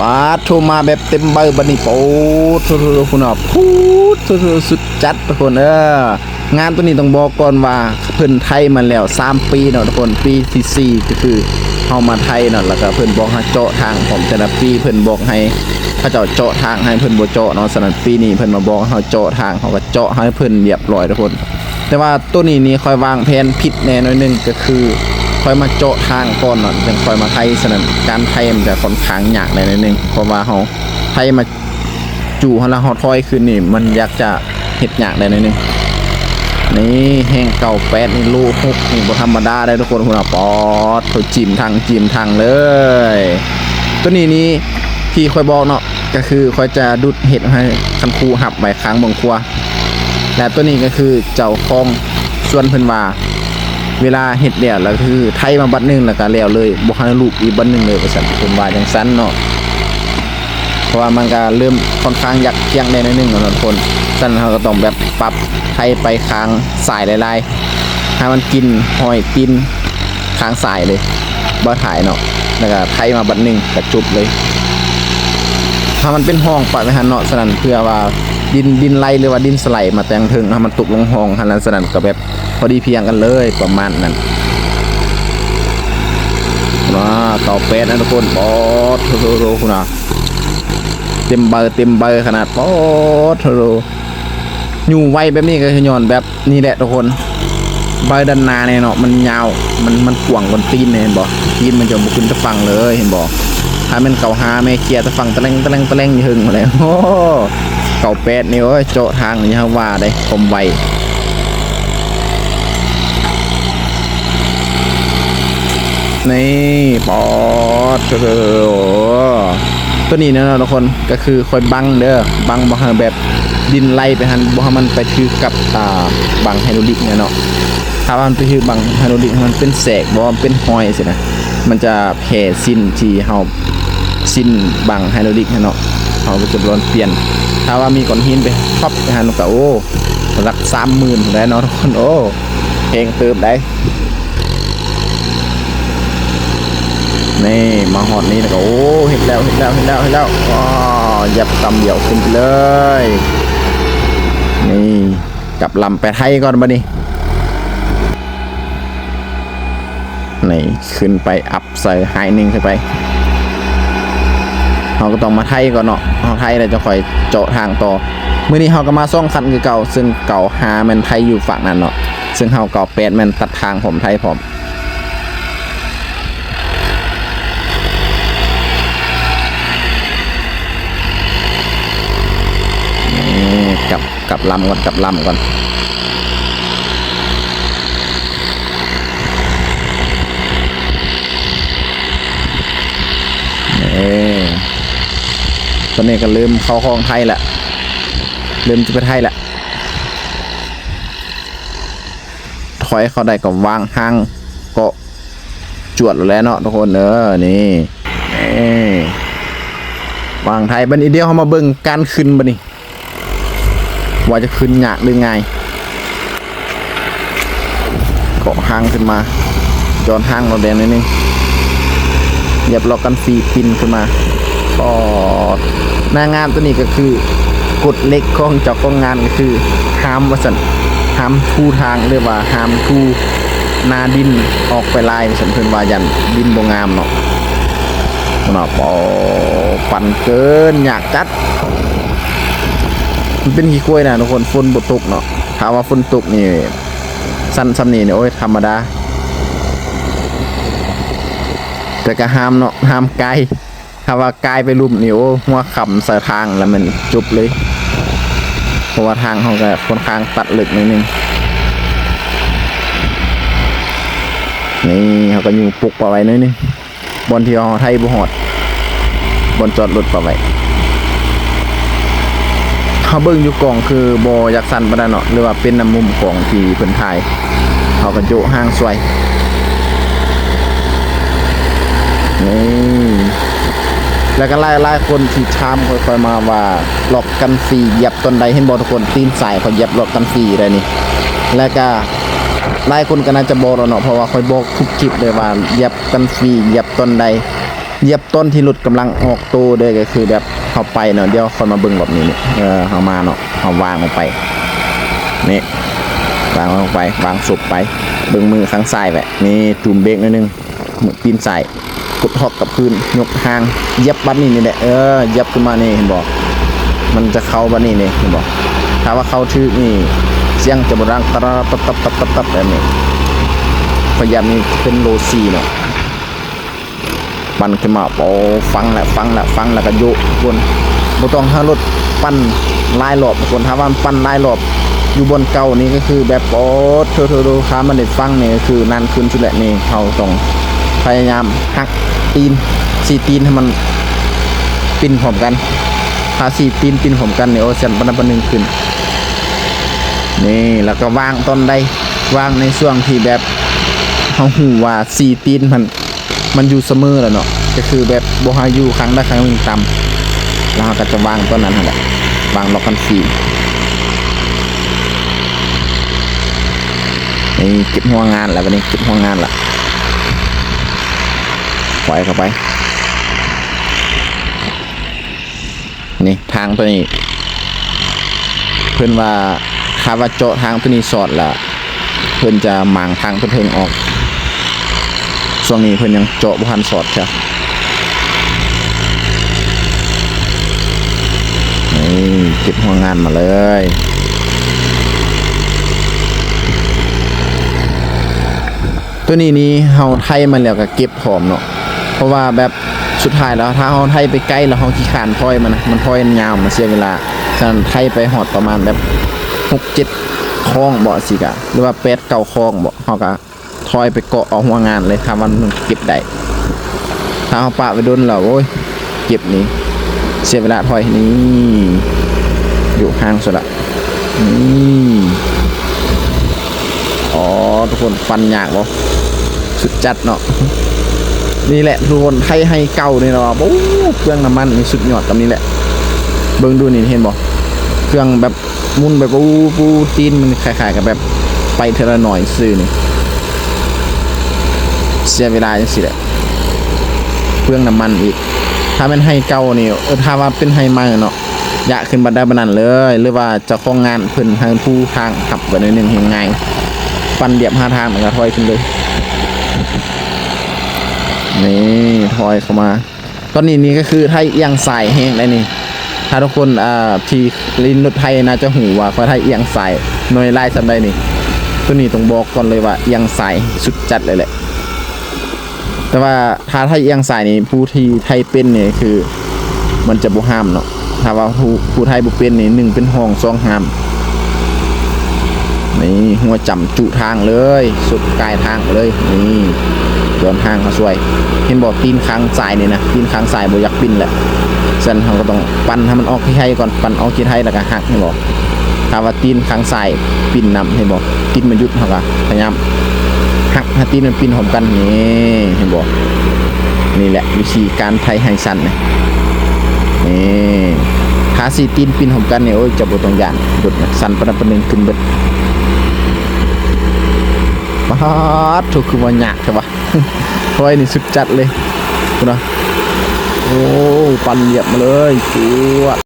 ປາດໂທ ມາແບບເຕັມໃບບັດນີ້ ໂອ້ໂທໆໆ ພຸ້ນນະ ພຸ້ນໂທໆ ສຸດຈັດທຸກຄົນເອີ. ງານໂຕນີ້ຕ້ອງບອກກ່ອນວ່າເພິ່ນໄຖມາແລ້ວສາມປີເນາະທຸກຄົນ ປີທີສີ່ກໍຄືເຮົາມາໄຖເນາະ ແລ້ວກໍເພິ່ນບອກໃຫ້ເຈາະທາງພ້ອມ. ແຕ່ລະປີເພິ່ນບອກໃຫ້ເຂົາເຈົ້າເຈາະທາງໃຫ້ ເພິ່ນບໍ່ເຈາະເນາະ. ສະນັ້ນປີນີ້ເພິ່ນມາບອກໃຫ້ເຮົາເຈາະທາງ ເຮົາກໍເຈາະໃຫ້ເພິ່ນລຽບລ້ອຍທຸກຄົນ. ແຕ່ວ່າໂຕນີ້ນີ້ຂ້ອຍວາງແຜນຜິດແດ່ໜ້ອຍໜຶ່ງ ກໍຄືຂ້ອຍມາເຈາະທາງກ່ອນເນາະ ຈັ່ງຄ່ອຍມາໄຖ. ສະນັ້ນການໄຖມັນຈະຂ້ອນຂ້າງຍາກແດ່ໜ້ອຍໜຶ່ງ ເພາະວ່າເຮົາໄຖມາ ຈູ່ຫັ້ນລະ ເຮົາຖອຍຂຶ້ນນີ້ ມັນຢາກຈະເຮັດຍາກໄດ້ໜ້ອຍໜຶ່ງ. ນີ້ແຮງເກົ້າແປດນີ້ ໂລຫົກນີ້ບໍ່ທຳມະດາເດ້ທຸກຄົນ. ພຸ້ນນະ ປອດໂທ ຈິ້ມທາງ ຈິ້ມທາງເລີຍ. ໂຕນີ້ນີ້ທີ່ຂ້ອຍບອກເນາະ ກະຄືຂ້ອຍຈະດຸດເຮັດໃຫ້ຄັນຄູຮັບໄວ້ຂ້າງເບື້ອງຂວາ ແລະ ໂຕນີ້ກະຄືເຈົ້າຂອງສວນເພິ່ນວ່າ ເວລາເຮັດແລ້ວ ແລ້ວຄືໄຖມາບັດໜຶ່ງ ແລ້ວກະແລ້ວເລີຍ ບໍ່ໃຫ້ລູບອີກບັດໜຶ່ງເລີຍ ວ່າຊັ້ນ ເພິ່ນວ່າຈັ່ງຊັ້ນເນາະ. ເພາະວ່າມັນກະເລີ່ມຂ້ອນຂ້າງຢາກກ້ຽງແດ່ໜ້ອຍໜຶ່ງເນາະທຸກຄົນ. ສະນັ້ນເຮົາກໍຕ້ອງແບບປັບໄຖໄປຂ້າງຊ້າຍຫຼາຍໆ ໃຫ້ມັນກິນຮອຍຕີນຂ້າງຊ້າຍເລີຍ ບໍ່ຖ່າຍເນາະ ແລ້ວກະໄຖມາບັດໜຶ່ງກະຈົບເລີຍ. ຖ້າມັນເປັນຮ່ອງປະໄວ້ຫັ້ນເນາະ ສະນັ້ນເພື່ອວ່າດິນ ດິນໄຫຼ ຫຼືວ່າດິນສະໄລມາແຕ່ງເທິງ ຖ້າມັນຕົກລົງຮ່ອງຫັ້ນລະ ສະນັ້ນກະແບບ ພໍດີພຽງກັນເລີຍ ປະມານນັ້ນ. ວ້າ ເກົ້າແປດນະທຸກຄົນ ປອດໂທໆໆ ພຸ້ນນະ ເຕັມໃບ ເຕັມໃບຂະໜາດ ປອດໂທ. ຢູ່ໄວແບບນີ້ກໍຄືຍ້ອນແບບນີ້ແຫຼະທຸກຄົນ ໃບດ້ານໜ້ານີ້ເນາະ ມັນຍາວ ມັນ ມັນກວ້າງກວ່າຕີນ ເຫັນບໍ່? ຕີນມັນຈະບໍ່ຂຶ້ນແຕ່ຝັ່ງເລີຍ ເຫັນບໍ່? ຖ້າແມ່ນເກົ້າຫ້າແມ່ເຄຍແຕ່ຝັ່ງ ຕະແລງ ຕະແລງ ຕະແລງ ຢູ່ເທິງພຸ້ນແຫຼະ. ໂອ້ ເກົ້າແປດນີ້ ໂອ້ຍ ເຈາະທາງນີ້ ເຮົາວ່າໄດ໋ ຄວາມໄວ. ນີ້ ປອດ ໂຕນີ້ເນາະທຸກຄົນ ກໍຄືຂ້ອຍບັງເດີ ບັງບໍ່ໃຫ້ແບບດິນໄຫຼໄປຫັ້ນ ບໍ່ໃຫ້ມັນໄປຖືກກັບ ອ່າ ບັງໄຮໂດຣລິກເນາະ. ຖ້າວ່າມັນໄປຖືກບັງໄຮໂດຣລິກ ມັນເປັນແສກ ບໍ່ ມັນເປັນຮອຍຊີ້ນະ ມັນຈະແຜ່ຊິ້ນທີ່ເຮົາ ຊິ້ນບັງໄຮໂດຣລິກຫັ້ນເນາະ ເຮົາກໍຈະບໍ່ຕ້ອງປ່ຽນ. ຖ້າວ່າມີກ້ອນຫີນໄປທັບໄປຫັ້ນ ມັນກໍ ໂອ້ ຫຼັກສາມໝື່ນພຸ້ນແຫຼະເນາະທຸກຄົນ. ໂອ້ ແພງເຕີບໃດ໋. ນີ້ ມາຮອດນີ້ແລ້ວກໍ ໂອ້ ເຮັດແລ້ວ ເຮັດແລ້ວ ເຮັດແລ້ວ ເຮັດແລ້ວ ວ້າ ຢຽບຕຳດຽວຂຶ້ນໄປເລີຍ. ນີ້ ກັບລຳໄປໄຖກ່ອນບັດນີ້ ນີ້ ຂຶ້ນໄປອັບ ໃສ່ໄຮໜຶ່ງຂຶ້ນໄປ ເຮົາກໍຕ້ອງມາໄຖກ່ອນເນາະ ເຮົາໄຖແລ້ວຈະຄ່ອຍເຈາະທາງຕໍ່. ມື້ນີ້ເຮົາກໍມາສອງຄັນຄືເກົ່າ ເຊິ່ງເກົ້າຫ້າແມ່ນໄຖຢູ່ຟາກນັ້ນເນາະ ເຊິ່ງເຮົາເກົ້າແປດແມ່ນຕັດທາງພ້ອມ ໄຖພ້ອມ. ນີ້ ກັບ ກັບລຳກ່ອນ ກັບລຳກ່ອນ. ເອີ ຕອນນີ້ກໍເລີ່ມເຂົ້າຮ່ອງໄຖແລ້ວ ເລີ່ມຈະໄປໄຖແລ້ວ ຖອຍເຂົ້າໄດ້ກໍວາງຮາງເກາະຈວດແລ້ວເນາະທຸກຄົນເອີ. ນີ້ ເອີ ວາງໄຖບັດນີ້ ດຽວເຮົາມາເບິ່ງການຂຶ້ນບັດນີ້ ວ່າຈະຂຶ້ນຍາກຫຼືງ່າຍ. ເກາະຮາງຂຶ້ນມາ ຈອດຮາງລົງແດງໜ້ອຍໜຶ່ງ ຢຽບລັອກກັນຟຣີ ປິ່ນຂຶ້ນມາ. ກໍໜ້າງານໂຕນີ້ກໍຄື ກົດເຫຼັກຂອງເຈົ້າຂອງງານກໍຄື ຫ້າມວ່າຊັ້ນ ຫ້າມຖູທາງ ຫຼືວ່າຫ້າມຖູໜ້າດິນອອກໄປຫຼາຍວ່າຊັ້ນ ເພິ່ນວ່າຢ້ານດິນບໍ່ງາມເນາະ. ເນາະ ໂອ້ ປັ່ນເກີນ ຍາກຈັດ. ມັນເປັນຂີ້ຄວາຍນະທຸກຄົນ ຝົນບໍ່ຕົກເນາະ ຖ້າວ່າຝົນຕົກນີ້ ຊັ້ນສ່ຳນີ້ນີ້ ໂອ້ຍ ທຳມະດາ. ແຕ່ກໍຫ້າມເນາະ ຫ້າມກາຍ ຖ້າວ່າກາຍໄປລຸ່ມນີ້ ໂອ້ ຫົວຄ້ຳໃສ່ທາງແລ້ວແມ່ນຈົບເລີຍ ເພາະວ່າທາງເຮົາກໍຂ້ອນຂ້າງຕັດເລິກໜ້ອຍໜຶ່ງ. ນີ້ ເຮົາກໍຍູ້ປົກປະໄວ້ໜ້ອຍໜຶ່ງ. ບ່ອນທີ່ເຮົາໄຖບໍ່ຮອດ ບ່ອນຈອດລົດປະໄວ້. ເຮົາເບິ່ງຢູ່ກ້ອງຄືບໍ່ຢາກສັ່ນປານໃດເນາະ ຫຼືວ່າເປັນນຳມຸມກ້ອງທີ່ເພິ່ນຖ່າຍ ເຮົາກໍໂຈະຮ່າງຊ່ວຍ. ນີ້ ແລ້ວກໍຫຼາຍໆຄົນທີ່ຖາມຂ້ອຍໆມາວ່າ ລັອກກັນຟຣີຢຽບຕອນໃດ ເຫັນບໍ່ທຸກຄົນ ຕີນຊ້າຍຂ້ອຍຢຽບລັອກກັນຟຣີໄດ້ນີ້. ແລ້ວກໍຫຼາຍຄົນກໍໜ້າຈະບອກແລ້ວເນາະ ເພາະວ່າຂ້ອຍບອກທຸກຄລິບເລີຍວ່າຢຽບກັນຟຣີຢຽບຕອນໃດ. ຢຽບຕອນທີ່ລົດກຳລັງອອກໂຕເດີ ກໍຄືແບບເຮົາໄປເນາະ. ດຽວຄ່ອຍມາເບິ່ງລອບນີ້ ນີ້ ເອີ ເຮົາມາເນາະ ເຮົາວາງລົງໄປ ນີ້ ວາງລົງໄປ ວາງສົບໄປ ເບິ່ງມືຂ້າງຊ້າຍໄວ້ ນີ້ ຈູມເບຣກໜ້ອຍໜຶ່ງ ມືຕີນຊ້າຍ ກົດຮອກກັບຄືນ ຍົກຫາງ ຢຽບບັດນີ້ນີ້ແຫຼະ ເອີ ຢຽບຂຶ້ນມານີ້ ເຫັນບໍ່? ມັນຈະເຂົ້າບັດນີ້ນີ້ ເຫັນບໍ່? ຖ້າວ່າເຂົ້າຖືກນີ້ ສຽງຈະບໍ່ດັງ ຕັບໆໆໆໆ ແບບນີ້. ຂ້ອຍຢາກນີ້ເປັນໂລສີ່ເນາະ. ປັ່ນຂຶ້ນມາ ໂອ້ ຟັງແລ້ວ ຟັງແລ້ວ ຟັງແລ້ວກໍໂຍກທຸກຄົນ ບໍ່ຕ້ອງໃຫ້ລົດປັ່ນຫຼາຍລອບທຸກຄົນ. ຖ້າວ່າມັນປັ່ນຫຼາຍລອບຢູ່ບ່ອນເກົ່ານີ້ກໍຄືແບບ ໂອ້ ໂຖໆໆ ຖ້າມັນໄດ້ຟັງນີ້ກໍຄືນັ້ນຂຶ້ນສຸດແຫຼະ. ນີ້ເຮົາຕ້ອງພະຍາຍາມຫັກຕີນ ສີ່ຕີນໃຫ້ມັນປິ່ນພ້ອມກັນ. ຖ້າສີ່ຕີນປິ່ນພ້ອມກັນນີ້ ໂອ້ ຊັ້ນປານນັ້ນປານໜຶ່ງຂຶ້ນ. ນີ້ ແລ້ວກໍວາງຕອນໃດ? ວາງໃນຊ່ວງທີ່ແບບເຮົາຮູ້ວ່າສີ່ຕີນມັນ ມັນຢູ່ສະເໝີແລ້ວເນາະ ກໍຄືແບບບໍ່ໃຫ້ຢູ່ຂ້າງໃດຂ້າງໜຶ່ງຕ່ຳ ແລ້ວເຮົາກໍຈະວາງຕົວນັ້ນຫັ້ນແຫຼະ ວາງລັອກກັນຟີ. ນີ້ເກັບຫົວງານແລ້ວ ບັດນີ້ເກັບຫົວງານລະ ໄຂວ່ເຂົ້າໄປ. ນີ້ທາງຕົວນີ້ ເພິ່ນວ່າ ຖ້າວ່າເຈາະທາງຕົວນີ້ສອດລະ ເພິ່ນຈະໝາງທາງຕົວເທິງອອກ. ຊ່ວງນີ້ເພິ່ນຍັງເຈາະບໍ່ທັນສອດຈ້ະ. ນີ້ເກັບຫົວງານມາເລີຍ. ຕົວນີ້ນີ້ເຮົາໄຖມາແລ້ວກໍເກັບພ້ອມເນາະ ເພາະວ່າແບບສຸດທ້າຍແລ້ວ ຖ້າເຮົາໄຖໄປໄກແລ້ວເຮົາຂີ້ຄ້ານຖອຍມັນນະ ມັນຖອຍຍາວ ມັນເສຍເວລາ. ສະນັ້ນໄຖໄປຮອດປະມານແບບຫົກເຈັດຄອງບໍ ຊິກະ ຫຼືວ່າແປດເກົ້າຄອງບໍ ເຮົາກະຖອຍໄປເກາະເອົາຫົວງານເລີຍ ຖ້າວ່າມັນເກັບໄດ້. ຖ້າເຮົາປະໄວ້ດົນແລ້ວ ໂອ້ຍ ເກັບນີ້ເສຍເວລາຖອຍ. ນີ້ ຢູ່ຫ່າງສຸດລະ ນີ້ ອໍ ທຸກຄົນ ປັ່ນຍາກບໍ່? ສຸດຈັດເນາະ. ນີ້ແຫຼະທຸກຄົນ ໄຖໄຮ່ເກົ່ານີ້ລະວ່າ ໂອ້ ເປືອງນ້ຳມັນນີ້ສຸດຍອດກັບນີ້ແຫຼະ. ເບິ່ງດູນີ້ ເຫັນບໍ່? ເຄື່ອງແບບ ໝຸນແບບ ໂອ້ ປູຕີນມັນຄ້າຍໆກັບແບບໄປເທື່ອລະໜ້ອຍຊື່ນີ້ ເສຍເວລາຈັ່ງຊີ້ແຫຼະ ເປືອງນ້ຳມັນອີກ. ຖ້າແມ່ນໄຮ່ເກົ່ານີ້ ເອີ ຖ້າວ່າເປັນໄຮ່ໃໝ່ເນາະ ຢາກຂຶ້ນບັນໄດປານນັ້ນເລີຍ ຫຼືວ່າເຈົ້າຂອງງານເພິ່ນໃຫ້ປູທາງທັບໄວ້ໜ້ອຍໜຶ່ງແຮ່ງງ່າຍ ປັ່ນລຽບຫາທາງແລ້ວກໍຖອຍຂຶ້ນເລີຍ. ນີ້ ຖອຍເຂົ້າມາ ຕອນນີ້ນີ້ກໍຄືໄຖອຽງຊ້າຍແຮງໄດ໋ນີ້. ຖ້າທຸກຄົນ ອ່າ ທີ່ຫຼິ້ນລົດໄຖໜ້າຈະຮູ້ວ່າຂ້ອຍໄຖອຽງຊ້າຍໜ້ອຍຫຼາຍສ່ຳໃດນີ້. ຕົວນີ້ຕ້ອງບອກກ່ອນເລີຍວ່າອຽງຊ້າຍສຸດຈັດເລີຍແຫຼະ. ແຕ່ວ່າຖ້າໄຖອຽງຊ້າຍນີ້ ຜູ້ທີ່ໄຖເປັນນີ້ຄືມັນຈະບໍ່ຫ້າມເນາະ. ຖ້າວ່າຜູ້ ຜູ້ໄຖບໍ່ເປັນນີ້ ໜຶ່ງເປັນຮ່ອງ ສອງຫ້າມ. ນີ້ ຫົວຈ້ຳຈຸທາງເລີຍ ສຸດກາຍທາງໄປເລີຍ. ນີ້ ດອນທາງເຮົາຊ່ວຍ ເຫັນບໍ່? ຕີນຂ້າງຊ້າຍນີ້ນະ ຕີນຂ້າງຊ້າຍບໍ່ຢາກປິ່ນແຫຼະ. ສະນັ້ນເຮົາກໍຕ້ອງປັ່ນໃຫ້ມັນອອກທີ່ໄທກ່ອນ ປັ່ນອອກທີ່ໄທແລ້ວກໍຫັກ ເຫັນບໍ່? ຖ້າວ່າຕີນຂ້າງຊ້າຍປິ່ນນຳ ເຫັນບໍ່? ຕີນມັນຢຸດ ເຮົາກໍພະຍາຍາມຫັກໃຫ້ຕີນມັນປິ່ນພ້ອມກັນ. ນີ້ ເຫັນບໍ່? ນີ້ແຫຼະວິທີການໄຖໄຮ່ສັ້ນນະ. ນີ້ ຖ້າສີ່ຕີນປິ່ນພ້ອມກັນນີ້ ໂອ້ຍ ເຈົ້າບໍ່ຕ້ອງຢ້ານ ດຸດນະ ສັ່ນປະດັບປະດຶງຂຶ້ນເບິດ. ປາດໂທ້ ຄືວ່າຍາກແທ້ວະ ໂອ້ຍ ນີ້ສຸດຈັດເລີຍ ພຸ້ນນະ. ໂອ້ ປັ່ນລຽບມາເລີຍ ຈວດ